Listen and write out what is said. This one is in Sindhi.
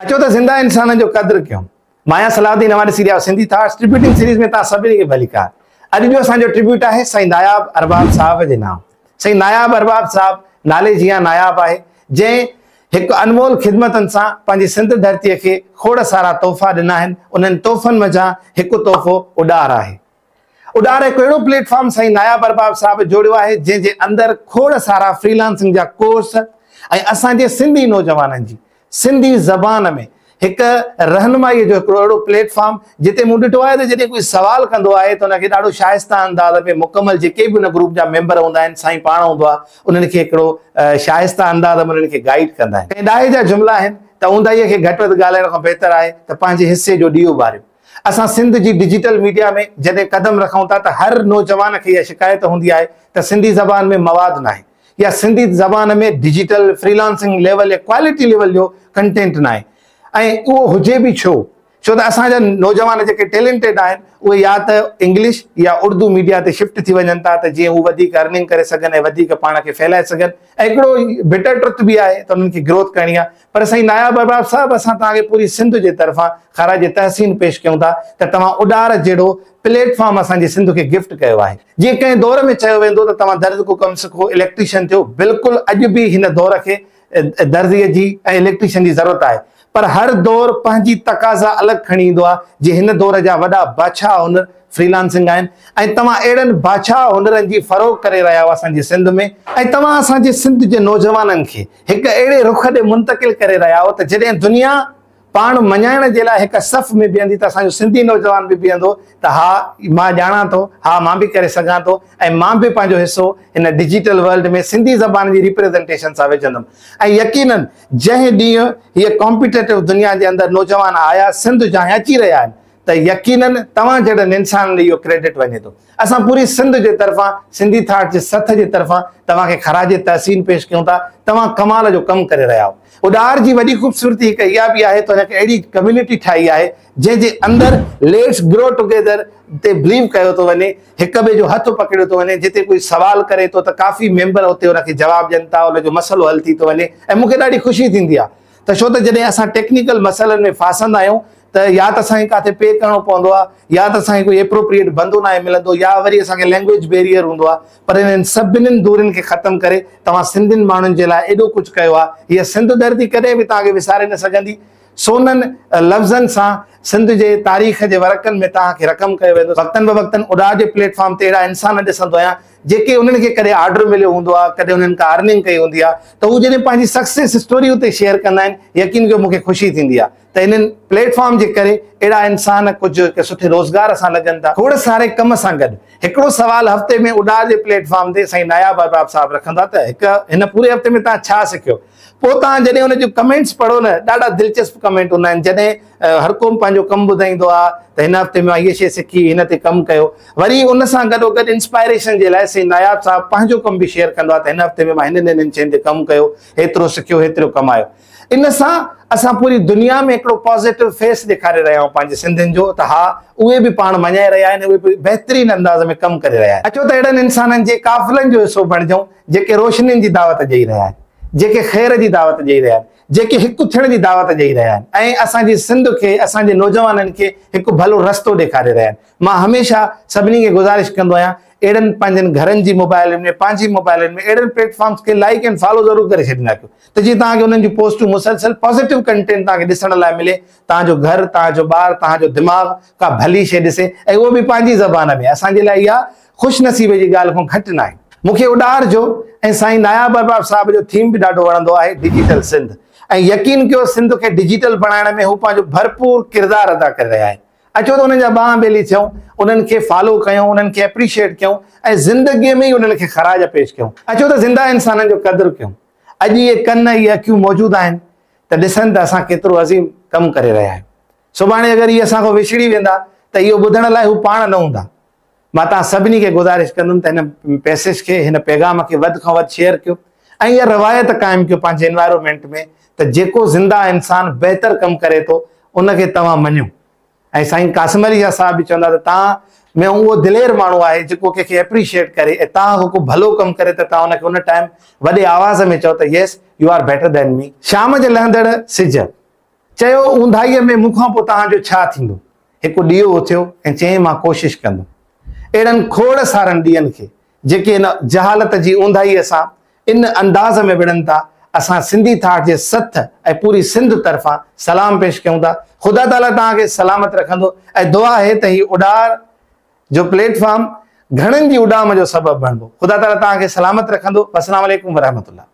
اچو ته زنده انسانن جو قدر ڪيون. مان آهيان صلاح الدين اوهان ڏسي رهيا آهيو سنڌي ٿاٽس ٽربيوٽنگ سيريز ۾ توهان سڀني کي ڀليڪار. اڄ جو اسان جو ٽربيوٽ آهي سائين ناياب ارباب صاحب جي نام. سائين ناياب ارباب صاحب نالي جيان ناياب آهي جنهن هڪ انمول خدمتن سان پنهنجي سنڌ ڌرتي کي کوڙ سارا تحفا ڏنا آهن انهن تحفن منجهان هڪ تحفو اڏار آهي. اڏار هڪ اهڙو پليٽ فارم سائين ناياب ارباب صاحب جوڙيو آهي جنهن جي اندر کوڙ سارا فري لانسنگ جا ڪورس ۽ اسان جي سنڌي نوجوانن جي سنڌي زبان ۾ هڪ رهنمائي جو هڪڙو اهڙو پليٽ فارم جتي مون ڏٺو آهي ته جڏهن ڪوئي سوال ڪندو آهي ته ان کي ڏاڍو شائسته انداز ۾ مڪمل جيڪي به ان گروپ جا ميمبر هوندا آهن سائين پاڻ هوندو آهي انهن کي هڪڙو شائسته انداز ۾ انهن کي گائيڊ ڪندا آهن. ڪنهن ڏاهي جا جملا آهن ته اونداهي کي گهٽ وڌ ڳالهائڻ کان بهتر آهي ته پنهنجي حصي جو ڏيئو ٻاريو. اسان سنڌ جي ڊجيٽل ميڊيا ۾ جڏهن قدم رکون ٿا ته هر نوجوان کي اها شڪايت هوندي آهي ته سنڌي زبان ۾ مواد ناهي يا سنڌي زبان ۾ ڊجيٽل فريلانسنگ ليول يا ڪوالٽي ليول جو ڪنٽينٽ ناهي ۽ اهو هجي به ڇو؟ ڇو ته اسان جا نوجوان جيڪي ٽيلنٽيڊ آهن اهي يا ته انگلش يا اردو ميڊيا تي شفٽ ٿي وڃن ٿا ته جيئن هو وڌيڪ ارننگ ڪري سگهن ۽ وڌيڪ پاڻ کي ڦهلائي سگهن ۽ هڪڙو بيٽر ٽرٿ به آهي ته انهن کي گروٿ ڪرڻي آهي پر سائين ناياب ارباب صاحب اسان توهان کي پوري سنڌ جي طرفان خراج تحسين پيش ڪيون ٿا ته توهان اڏار جهڙو پليٽ فارم اسان جي سنڌ کي گفٽ ڪيو آهي. جيئن ڪنهن دور ۾ چيو ويندو ته توهان درز ڪو ڪم سکو اليڪٽريشن ٿيو بلڪل اڄ به هن دور کي درزي جي ۽ اليڪٽريشن جي ضرورت آهي پر هر دور پنهنجي تقاضا الڳ کڻي ايندو آهي جي هن دور جا وڏا بادشاهه هنر فريلانسنگ آهن ۽ توهان اهڙن بادشاهه هنرن جي فروغ ڪري رهيا آهيو اسان جي سنڌ ۾ ۽ توهان اسان جي سنڌ جي نوجوانن کي هڪ اهڙي رخ ڏي منتقل ڪري رهيا آهيو ته جڏهن دنيا پاڻ مڃائڻ جي لاء هڪ صف ۾ بيهندي ته اسان جو سنڌي نوجوان به بيهندو ته ها مان ڄاڻان ٿو، ها مان به ڪري سگهان ٿو ۽ مان به پنهنجو حصو هن ڊجيٽل ورلڊ ۾ سنڌي زبان جي ريپريزنٽيشن سان وجهندم ۽ يقينن جنهن ڏينهن هيء ڪامپيٽيٽو دنيا جي اندر نوجوان آيا سنڌ جا ۽ اچي رهيا آهن ته يقينن توهان جهڙن انسانن ڏي اهو ڪريڊٽ وڃي ٿو. اسان پوري سنڌ جي طرفان سنڌي ٿاٽ جي سٿ جي طرفان توهان کي خراج تحسين پيش ڪيون ٿا. توهان ڪمال جو ڪم ڪري رهيا آهيو. اڏار جي وڏي خوبصورتي هڪ اها به آهي ته هن هڪ اهڙي ڪميونٽي ٺاهي آهي جنهن جي اندر ليٽس گرو ٽوگيدر تي بليو ڪيو ٿو وڃي، هڪ ٻئي جو هٿ پڪڙيو ٿو وڃي، جتي ڪوئي سوال ڪري ٿو ته ڪافي ميمبر اتي ان کي جواب ڏين ٿا، ان جو مسئلو حل ٿي ٿو وڃي ۽ مون کي ڏاڍي خوشي ٿيندي آهي ته ڇو ته جڏهن اسان ٽيڪنيڪل مسئلن ۾ ڦاسندا آهيون ته يا ته اسان کي ڪاٿي پي ڪرڻو پوندو آهي يا ته اسان کي ڪوئي ايپروپريٽ بندو ناهي ملندو يا وري اسان کي لينگويج بيريئر هوندو آهي پر انهن سڀني دورين کي ختم ڪري توهان سنڌين ماڻهن جي لاء ايڏو ڪجهه ڪيو آهي هيء سنڌ ڌرتي ڪڏهن به توهان کي وساري نه سگهندي سونن لفظن سان سنڌ جي تاريخ جي ورقن ۾ توهان کي رقم ڪيو ويندو وقتن به وقتن اڏار جي پليٽ فارم تي اهڙا انسان ڏسندو آهيان جيڪي انهن کي ڪڏهن آرڊر مليو هوندو آهي ڪڏهن انهن ڪا ارننگ ڪئي هوندي آهي ته هو جڏهن پنهنجي سڪسيس اسٽوري اتي شيئر ڪندا آهن يقين ڪيو مون کي خوشي ٿيندي آهي ته انهن پليٽ فارم جي ڪري اهڙا انسان ڪجهه هڪ سٺي روزگار سان لڳن ٿا. کوڙ ساري ڪم سان گڏ هڪڙو سوال هفتي ۾ اڏار جي پليٽ فارم تي سائين ناياب ارباب صاحب رکندا ته هڪ هن پوري هفتي ۾ توهان ڇا سکيو؟ پوء توهان جڏهن ان جون ڪمينٽس پڙهو نه ڏاڍا دلچسپ ڪمينٽ هوندا آهن جڏهن هر ڪو پنهنجو ڪم ٻڌائيندو آهي ته هن هفتي ۾ مان هيء شيء سکي هن تي ڪم ڪيو وري ان سان گڏو گڏ انسپائريشن جي لاء سائين ناياب صاحب پنهنجو ڪم به شيئر ڪندو آهي ته هن هفتي ۾ مان هنن هنن شين تي ڪم ڪيو هيترو سکيو هيترو ڪمايو ان سان اسان پوري دنيا ۾ هڪڙو پازيٽو فيس ڏيکاري رهيا آهيون پنهنجي سنڌين جو ته ها اهي به پاڻ مڃائي رهيا آهن اهي به بهترين انداز ۾ ڪم ڪري رهيا آهن. اچو ته اهڙن انسانن جي قافلن جو حصو بڻجون جيڪي روشنين جي دعوت ڏئي رهيا آهن، جيڪي خير جي دعوت ڏئي رهيا آهن، جيڪي هڪ ٿيڻ جي دعوت ڏئي رهيا آهن ۽ اسان جي سنڌ کي اسان جي نوجوانن کي هڪ ڀلو رستو ڏيکاري رهيا آهن. مان هميشه سڀني کي گذارش ڪندو آهيان اهڙن پنهنجن گهرن جي موبائلن ۾ پنهنجي موبائلن ۾ اهڙن پليٽ فارمز کي لائيڪ ۽ فالو ضرور ڪري ڇڏيندا ڪيو ته جيئن توهان کي انهن جون پوسٽون مسلسل پازيٽو ڪنٽينٽ توهان کي ڏسڻ لاء ملي توهان جو گهر توهان جو ٻار توهان جو دماغ ڪا ڀلي شيء ڏسي ۽ اهو به پنهنجي زبان ۾ اسان جي لاء اها خوش نصيبي جي ڳالهه کان گهٽ ناهي. مون کي اڏار جو ۽ سائين ناياب ارباب صاحب جو ٿيم به ڏاڍو وڻندو آهي ڊجيٽل سنڌ ۽ يقين ڪيو سنڌ کي ڊجيٽل بڻائڻ ۾ هو پنهنجو ڀرپور ڪردار ادا ڪري رهيا آهن. اچو ته انهن جا ٻانهن ٻيلي ٿيون، انهن کي فالو ڪيون، انهن کي اپريشيئيٽ ڪيون ۽ زندگيء ۾ ئي انهن کي خراج پيش ڪيون. اچو ته زنده انسانن جو قدر ڪيون. اڄ اهي ڪن، اهي اکيون موجود آهن ته ڏسن ته اسان ڪيترو عظيم ڪم ڪري رهيا آهيون. سڀاڻي اگر اهي اسان کان وڇڙي ويندا ته اهو ٻڌڻ لاء هو پاڻ نه هوندا. مان توهان سڀني کي گذارش ڪندم ته هن پيسيج کي، هن پيغام کي وڌ کان وڌ شيئر ڪيو ۽ اها روايت قائم ڪيو پنهنجي انوائرومينٽ ۾ ته جيڪو زنده انسان بهتر ڪم ڪري ٿو ان کي توهان مڃو ۽ سائين قاسم علي شاهه صاحب به چوندا ته توهان ۾ اهو دلير ماڻهو آهي جيڪو ڪنهن کي اپريشيئيٽ ڪري ۽ توهان کان ڪو ڀلو ڪم ڪري ته توهان ان کي ان ٽائيم وڏي آواز ۾ چئو ته yes you are better than me. شام جي لهندڙ سج چيو اونداهيء ۾ مون کان پوء توهان جو ڇا ٿيندو؟ هڪ ڏيئو اٿيو ۽ چيائين مان ڪوشش ڪندم. اهڙن کوڙ سارن ڏيئن کي جيڪي هن جهالت جي اونداهيء سان ان انداز ۾ وڙهن ٿا، اسان سنڌي ٿاٽ جي سٿ ۽ پوري سنڌ طرفان سلام پيش ڪيون ٿا. خدا تعاليٰ توهان کي سلامت رکندو ۽ دعا آهي ته هي اڏار جو پليٽ فارم گهڻن جي اڏام جو سبب بڻبو. خدا تعاليٰ توهان کي سلامت رکندو. والسلام عليڪم ورحمة الله.